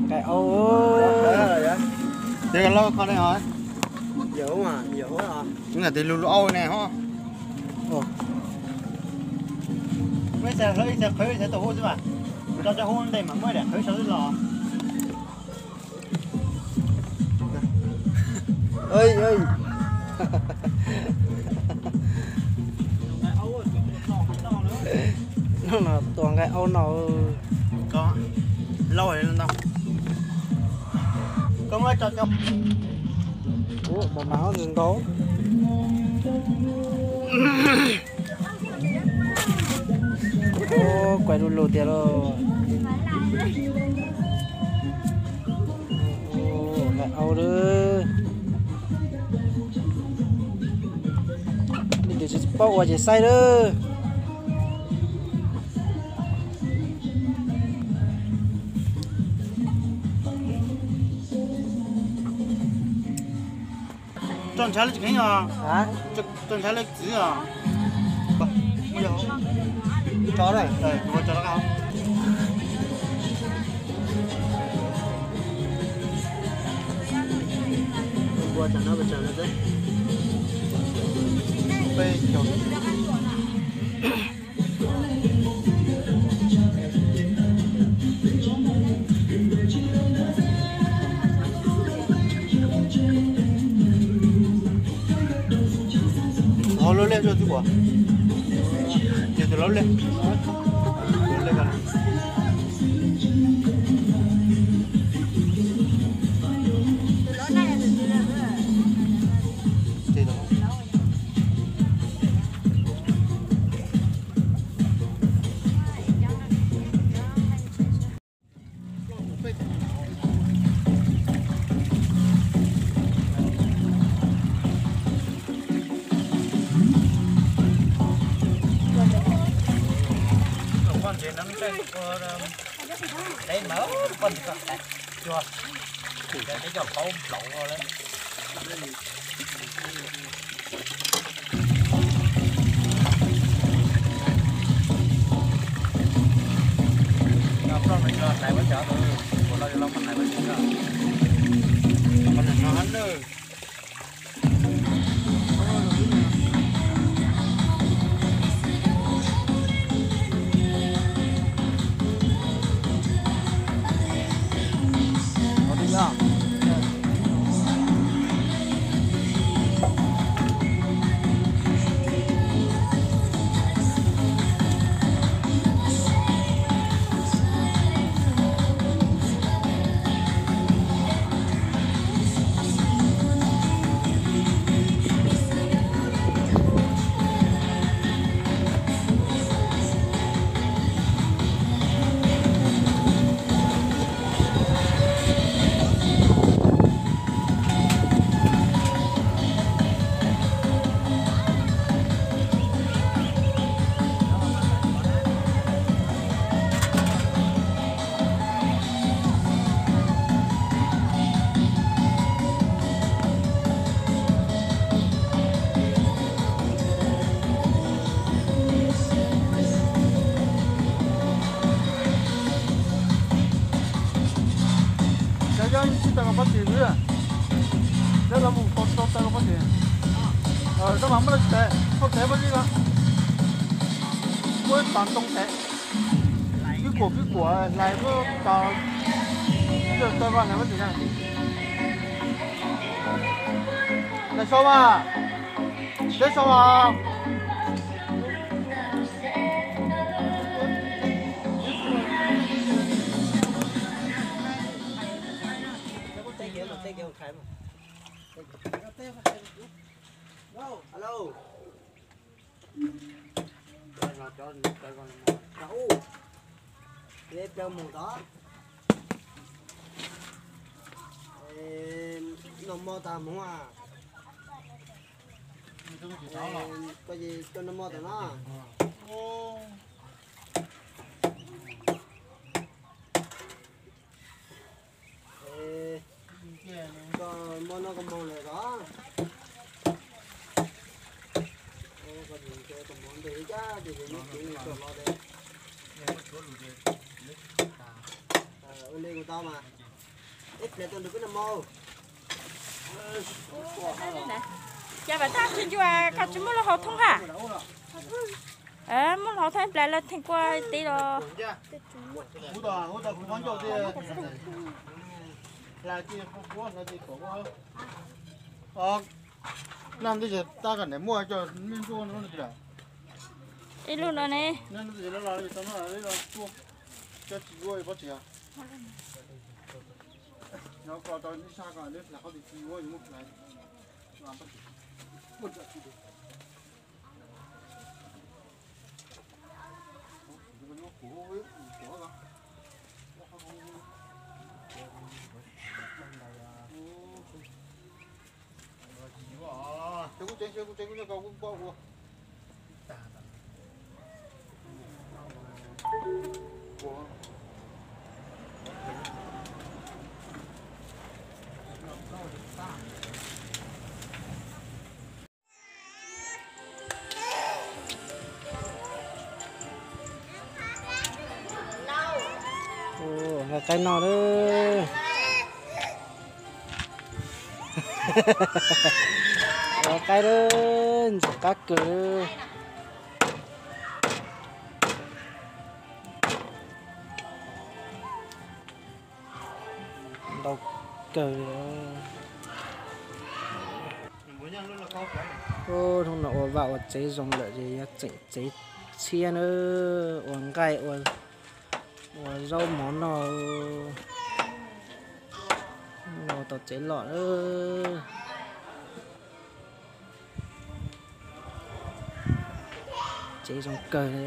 Nqaij aub. Tes lauj kho ne os. Nqaij tes lug lug aub ne ho. Muab ib txhais qhwv ib txhais tau hub xwb mas. Tso rau hub ntej mas muab daim qhwv sau xwb los. Hnub no tua nqaij aub no. Lauj ntau. Koj muab tso cov. Ua, mas mas ntau. Kuaib lug lug tiag lauj. Nqaij aub lawm. Leej twg tsis paub ua ces saib lawm. Tso ntshav lawv tsis kheev os. Tso ntshav lawv txwv os. Tso da, tso da. Peb caug. Hauv lub liaj zuaj twb ua. Yog tus lub liaj. Cov yob yeej tsis tau koj pob tw xwb. Cov los mus tau tau tau koj pob tw. Koj mam muab lawv tsis tev, thauj tev pob zeb ko. Muab ib tog ntoo tev. Pib kuam pib kuam hlais muab tog, tog ko hlais pob tw na. Hlais sau mas, hlais sau mas. Alo. Ua, peb plaub mus tod. Noj mov tag mus a. Koj coj noj mov tag no. Koj mov noj koj mus lawm tod. Koj mus ntej ib cab ces neb kuv coj los de. Ua li kuv tau mas. Cas vam tag tsis ncua, koj tsis muab lub hauv thoob ha? Muab lub hauv thoob ib plas lawm theej kua tid los. Naj ntej tab kam niam muaj cov me ntuj no. Ib lub no ne. Nqa qaib noj lawm. Ua qaib lawm, ntxim qab kawg. Ntau kawg li. Hnub no ua vaj ua tsev zoo lawm ces yuav tseem tsev tshiab na, ua nqaij ua zaub mov noj. Hnub no tau tsev loj lawm. Tsev zoo kawg li.